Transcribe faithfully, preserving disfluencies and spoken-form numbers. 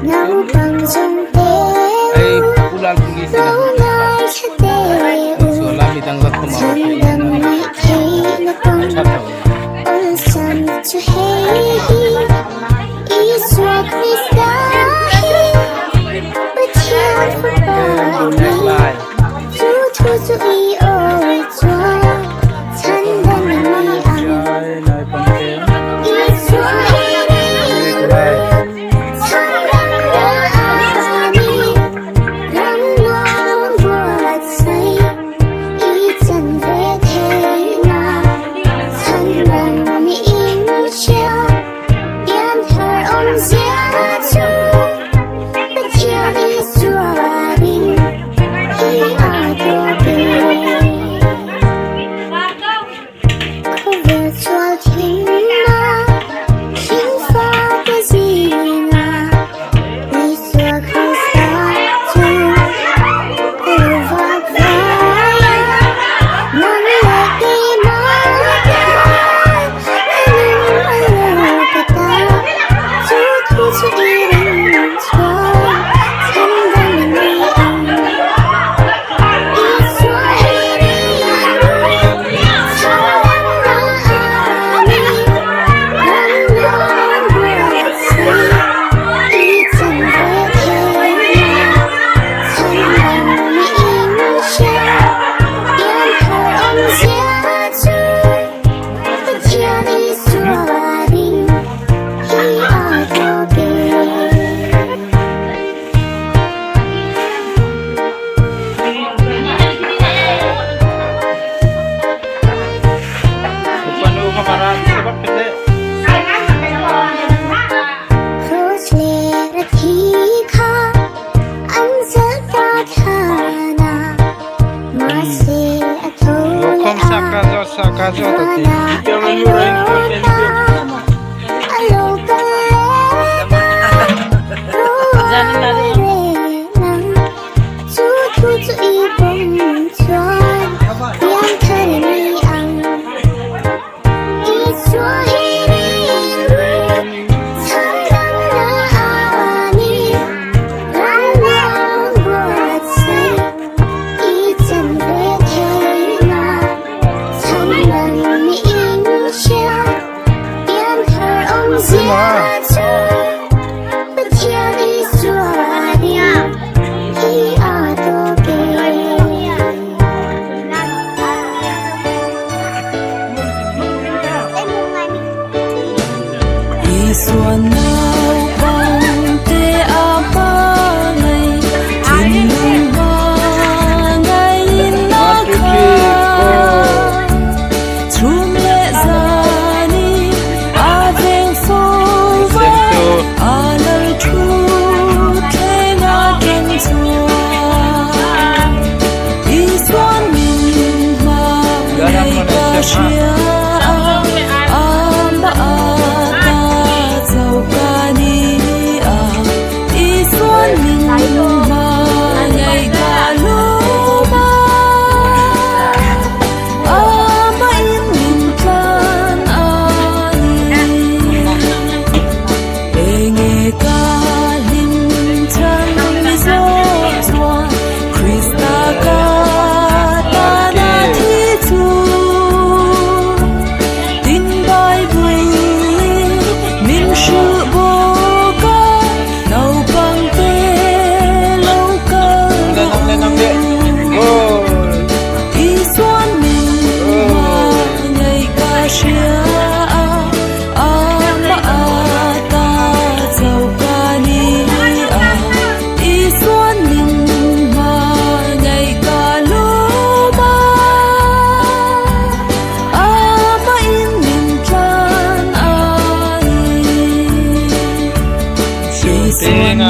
Naupang zong te u, ei, Pu Lalpulisina lo ngai chate u, so la mi dang zat khawm a, chan dang mi theina kawng. Olsam chu hei hi, Isua Krista hi Pathian Fapa a nih. Chu thu chu i awi chuan, chan dang a ni ang. Isua hi ring, chan dang a ni. Ram nuam buat sei, i chan ve theina, chan dang mi in sia, pian thar awm zia chu. Pathian Isua ring hi a tawk e. Khawvel chual thim na, thim fa ka zina, Isua Krista chu ka lo vak vai a, nang le keima ta, a nung a lo ka ta, chu thu chu i ring chuan, chan dang a ni ang. Cross le rathi kha an zalh ta thlana, mahse a tho le a, a lo ta, a lo ta le ta. Ro re nang, chu thu chu i pawm chuan, pian thar a ni ang. Isua hi ring, chan dang a ni, ram nuam buat sei, i chan ve theina, chan dang mi in sia, pian thar awm zia chu. Pathian Isua ring hi a tawk e. Isua naupangte a hmangai, thinlung hmangaiin a kha. Chhum le zani a veng fo va, a lal thu thleng a ṭan chuan. Isuan min hmangai ka hria a, ama ata chau ka ni a. Isuan min hmangai ka lawm a, ama'n min tlan a nih. Enge ka hlim ṭan mi zawk chuan Krista ka tana thi chu. Tin Bible min hrilh bawk a, naupangte lo kal bawk. Isuan min hmangai ka hria a, ama ata chau ka ni a. Isuan min hmangai ka lawm a, ama'n min tlan a nih. Isuan